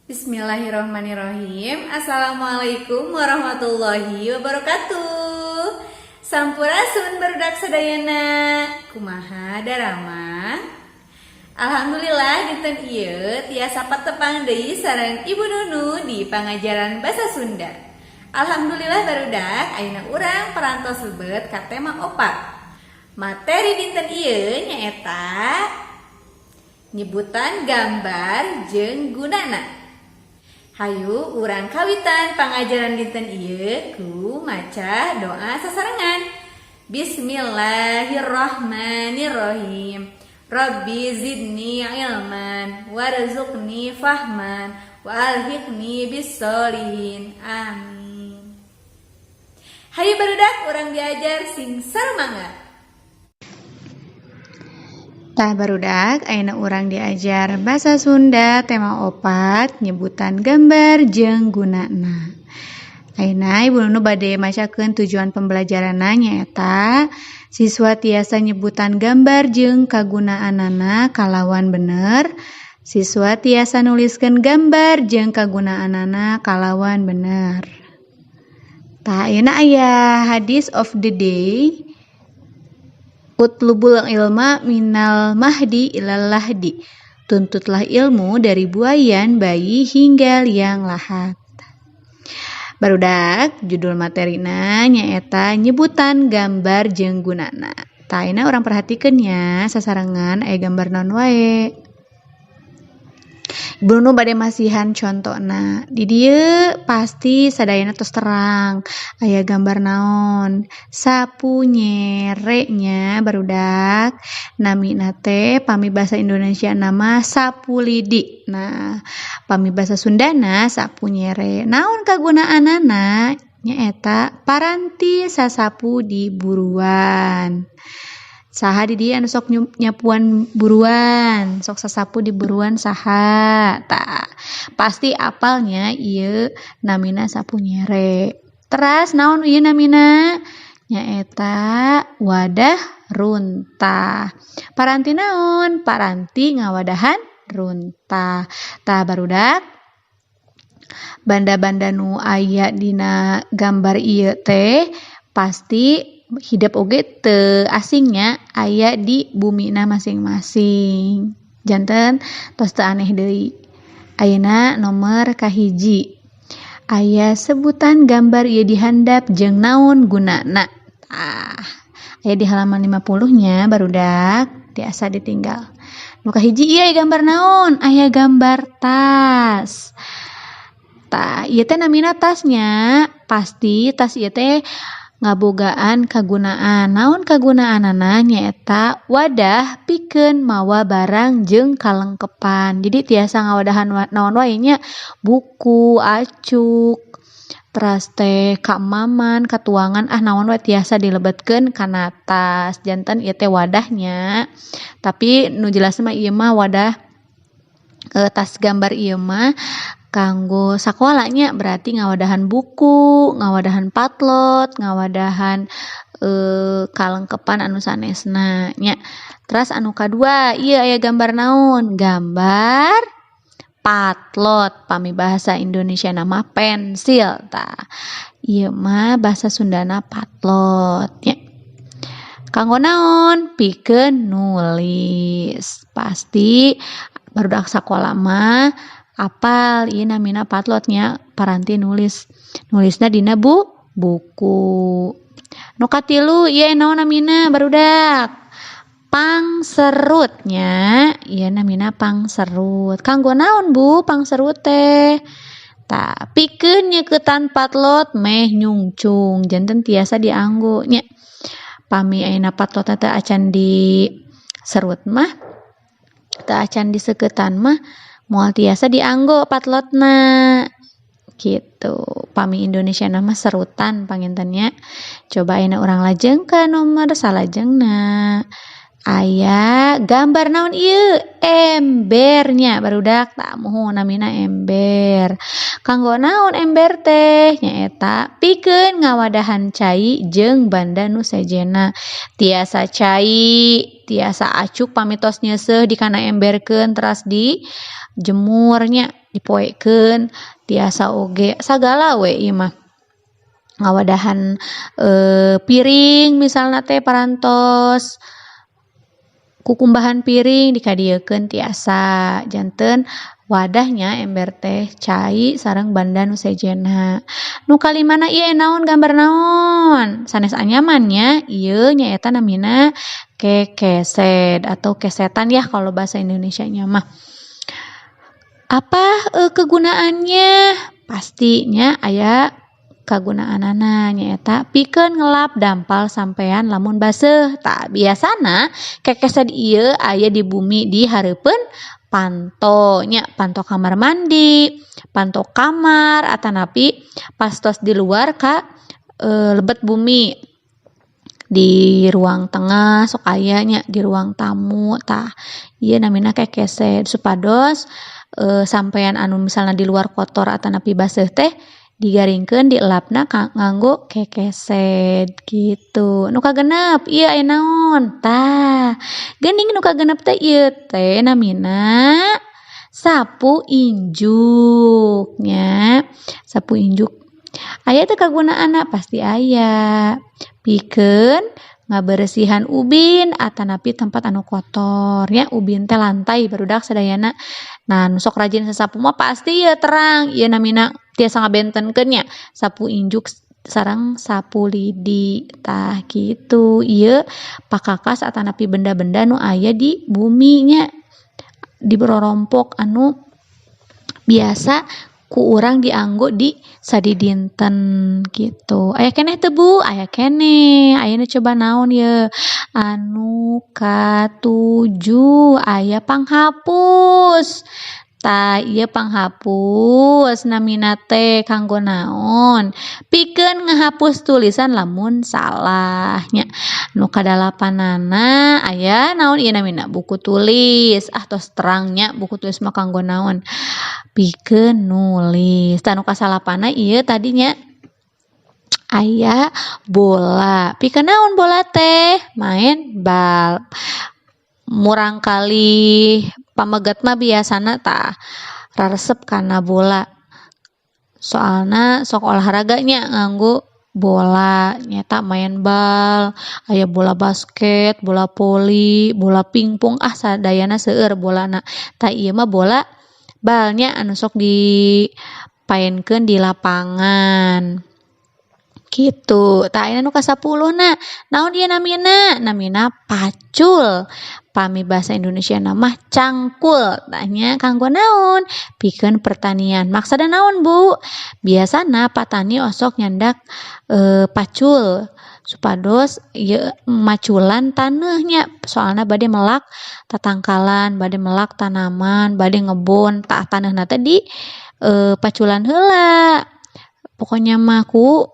Bismillahirrahmanirrahim. Assalamualaikum warahmatullahi wabarakatuh. Sampurasun, barudak sadayana. Kumaha daramang? Alhamdulillah, dinten ieu tiasa patepang deui sareng Ibu Nunu di pangajaran bahasa Sunda. Alhamdulillah, barudak, ayeuna urang parantos lebet ka tema 4. Materi dinten ieu nyaeta nyebutan gambar jeung gunana. Hayu urang kawitan pangajaran dinten ieu ku maca doa sasarengan. Bismillahirrahmanirrahim. Rabbi zidni ilman warzuqni fahman wa alhiqni bissolihin. Amin. Hayu barudak, urang diajar sing semangat. Tah barudak, ayeuna urang diajar bahasa Sunda tema 4, nyebutan gambar jeung gunana. Ayeuna Ibu Nunu bade macakeun tujuan pembelajaranna, nyaeta siswa tiasa nyebutan gambar jeung kagunaanana kalawan bener. Siswa tiasa nuliskeun gambar jeung kagunaanana kalawan bener. Tah, ayeuna aya hadis of the day. Utlubul ilma minal mahdi ilal lahdi. Tuntutlah ilmu dari buaian bayi hingga liang lahat. Barudak, judul materina nyaeta nyebutan gambar jeung gunana. Tah, ayeuna urang perhatikeun nya sasarengan, aya gambar naon wae. Ibu Nunu bade masihan contona. Di dieu pasti sadayana tos terang aya gambar naon. Sapu nyere nya, barudak. Namina teh pami bahasa Indonesia nama sapu lidi. Nah, pami bahasa Sundana sapu nyere. Naon kagunaanana? Nyaeta paranti sasapu di buruan. Saha di dieu anu sok nyapuan buruan, sok sasapu di buruan saha? Tah, pasti apalnya ieu namina sapu nyere. Teras naon ieu namina? Nyaeta wadah runtah. Paranti naon? Paranti ngawadahan runtah. Tah barudak, banda-banda nu aya dina gambar ieu teh pasti hidep oge teu asingnya, aya di bumina masing-masing. Janten tos teu aneh deui. Ayeuna nomor 1, aya sebutan gambar ieu dihandap jeung naon gunana. Tah, aya di halaman 50 nya, barudak, tiasa ditinggal. Nu kahiji ieu aya gambar naon? Aya gambar tas. Tah, ieu teh namina tasnya. Pasti tas ieu teh ngabogaan kagunaan. Naon kagunaanana? Nyaeta wadah pikeun mawa barang jeung kalengkepan. Jadi tiasa ngawadahan naon wae nya, buku, acuk, teras teh kamaman, katuangan, ah naon wae tiasa dilebetkeun kana tas. Janten ieu teh wadahnya. Tapi nu jelas mah ieu mah wadah tas gambar ieu mah kanggo sakola nya, berarti ngawadahan buku, ngawadahan patlot, ngawadahan kalengkepan anu sanesna nya. Teras anu kadua ieu aya gambar naon? Gambar patlot, pami bahasa Indonesia nama pensil. Tah, ieu mah bahasa Sundana patlot nya. Kanggo naon? Pikeun nulis. Pasti barudak sakola mah apal ieu namina patlotnya, paranti nulis, nulisna dina buku. Nu katilu ieu naon namina, barudak? Pangserutnya. Ieu namina pangserut. Kanggo naon, Bu, pangserut teh? Tah, pikeun nyeuketan patlot meh nyungcung. Janten tiasa dianggo nya. Pami ayeuna patlot teh acan di serut mah, teu acan diseketan mah, moal tiasa dianggo patlotna gitu. Pami Indonesia nama serutan panginten nya. Coba ayeuna urang lajeng ka nomor salajengna. Aya gambar naon ieu? Embernya, barudak. Tah, muhun, namina ember. Kanggo naon ember teh? Nyaeta pikeun ngawadahan cai jeung banda nu sejenna. Tiasa cai, tiasa acuk, pami tos nyeuseuh dikana emberkeun teras dijemur nya. Dipoekeun tiasa oge sagala we ieu mah. Ngawadahan piring misalna teh parantos kukumbahan piring dikadiekeun tiasa janten wadahnya ember teh cai sareng banda nu sejenna. Nu kalimana ieu naon gambar naon? Sanes anyaman nya ieu nyaeta namina kekesed atau kesetan ya kalau bahasa Indonesianya mah. Apa kegunaannya? Pastinya aya kagunaanana nyaeta pikeun ngelap dampal sampean lamun baseuh. Tah, biasana kekesed ieu aya di bumi di hareupeun panto nya, panto kamar mandi, panto kamar, atanapi pas tos di luar ka lebet bumi di ruang tengah sok aya nya, di ruang tamu. Tah, ieu namina kekesed supados sampean anu misalna di luar kotor atanapi baseuh teh digaringkeun dielapna nganggo kekesed gitu. Nu kagenep ieu aya naon? Tah, geuning nu kagenep teh ieu teh namina sapu injuk nya, sapu injuk. Aya teu kagunaanna? Pasti aya. Pikeun ngaberesihan ubin atanapi tempat anu kotor nya. Ubin teh lantai, barudak sadayana. Nah, nu sok rajin sasapu mah pasti ieu terang, ieu namina tiasa ngabentenkeun nya, sapu injuk sareng sapu lidi. Tah, kitu ieu pakakas atanapi benda-benda nu aya di bumi nya, di rorompok anu biasa ku urang dianggo di sadidinten gitu. Aya keneh teu, Bu? Aya keneh. Ayeuna coba naon ye? Anu katujuh aya panghapus. Tah, ieu panghapus namina teh kanggo naon? Pikeun ngahapus tulisan lamun salah nya. Nu kadalapanana aya naon ieu namina? Buku tulis. Ah, tos terang nya buku tulis mah kanggo naon? Pikeun nulis. Tah, nu kasalapanna ieu tadi nya aya bola. Pikeun naon bola teh? Main bal. Murangkalih pameget mah biasana tah raresep kana bola, soalna sok olahraga nya nganggo bola, nyaeta main bal, aya bola basket, bola voli, bola pingpong, ah sadayana seueur bolana. Tah, ieu mah bola bal nya anu sok dipaenkeun di lapangan kitu. Tah, ayeuna nu kasapuluhna naon ieu namina? Namina pacul, pami bahasa Indonesiana mah cangkul. Tah nya, kanggo naon? Pikeun pertanian. Maksudna naon, Bu? Biasana patani osok nyandak pacul supados ieu maculan taneuh nya, soalna bade melak tatangkalan, bade melak tanaman, bade ngebon. Tah, taneuhna teh di paculan heula pokoknya mah ku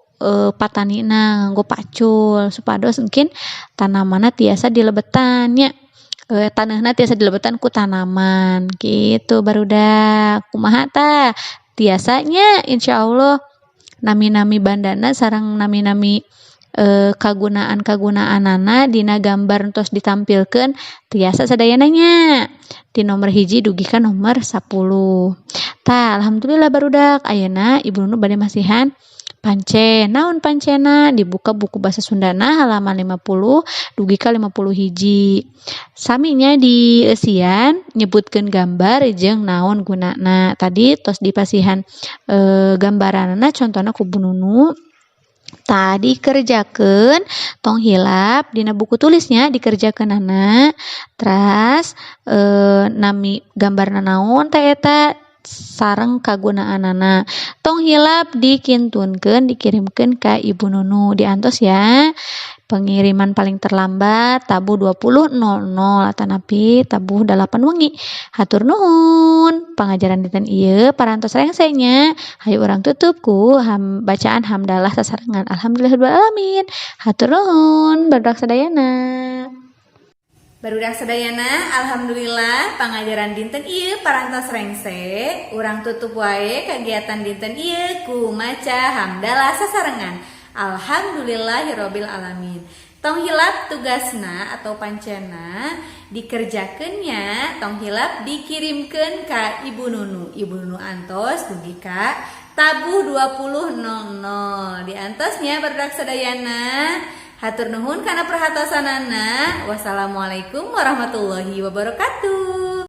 patanina nganggo pacul supados mungkin tanamanna tiasa dilebetan nya, taneuhna tiasa dilebetan ku tanaman gitu, barudak. Kumaha tah, tiasa nya? Insyaallah nami-nami bandana sareng nami-nami kagunaan-kagunaanana dina gambar tos ditampilkeun tiasa sadayana nya, ti nomor 1 dugi ka nomor 10. Tah, alhamdulillah barudak, ayeuna Ibu Nunu bade masihan pancen. Naon pancena? Dibuka buku bahasa Sundana halaman 50 dugi ka 50 hiji. Sami nya dieusian nyebutkeun gambar jeung naon gunana. Tadi tos dipasihan gambaranana, contohna ku Bu Nunu. Tah, dikerjakeun, tong hilap dina buku tulisnya dikerjakeunana. Teras nami gambarna naon teh eta sareng kagunaanana. Tong hilap dikintunkeun, dikirimkeun ka Ibu Nunu. Diantos ya. Pengiriman paling terlambat tabuh 20.00 atanapi tabuh 8 wengi. Hatur nuhun. Pangajaran dinten ieu parantos rengse nya. Hayu urang tutup ku bacaan hamdalah sasarengan. Alhamdulillahirabbil alamin. Hatur nuhun barudak sadayana. Barudak sadayana, alhamdulillah pangajaran dinten ieu parantos rengse. Urang tutup wae kegiatan dinten ieu ku maca hamdalah sasarengan. Alhamdulillahirabbil alamin. Tong hilap tugasna atau pancena dikerjakeun nya, tong hilap dikirimkeun ka Ibu Nunu. Ibu Nunu antos dugi ka tabuh 20.00. Diantos nya, barudak sadayana. Hatur nuhun kana perhatosanana. Wassalamualaikum warahmatullahi wabarakatuh.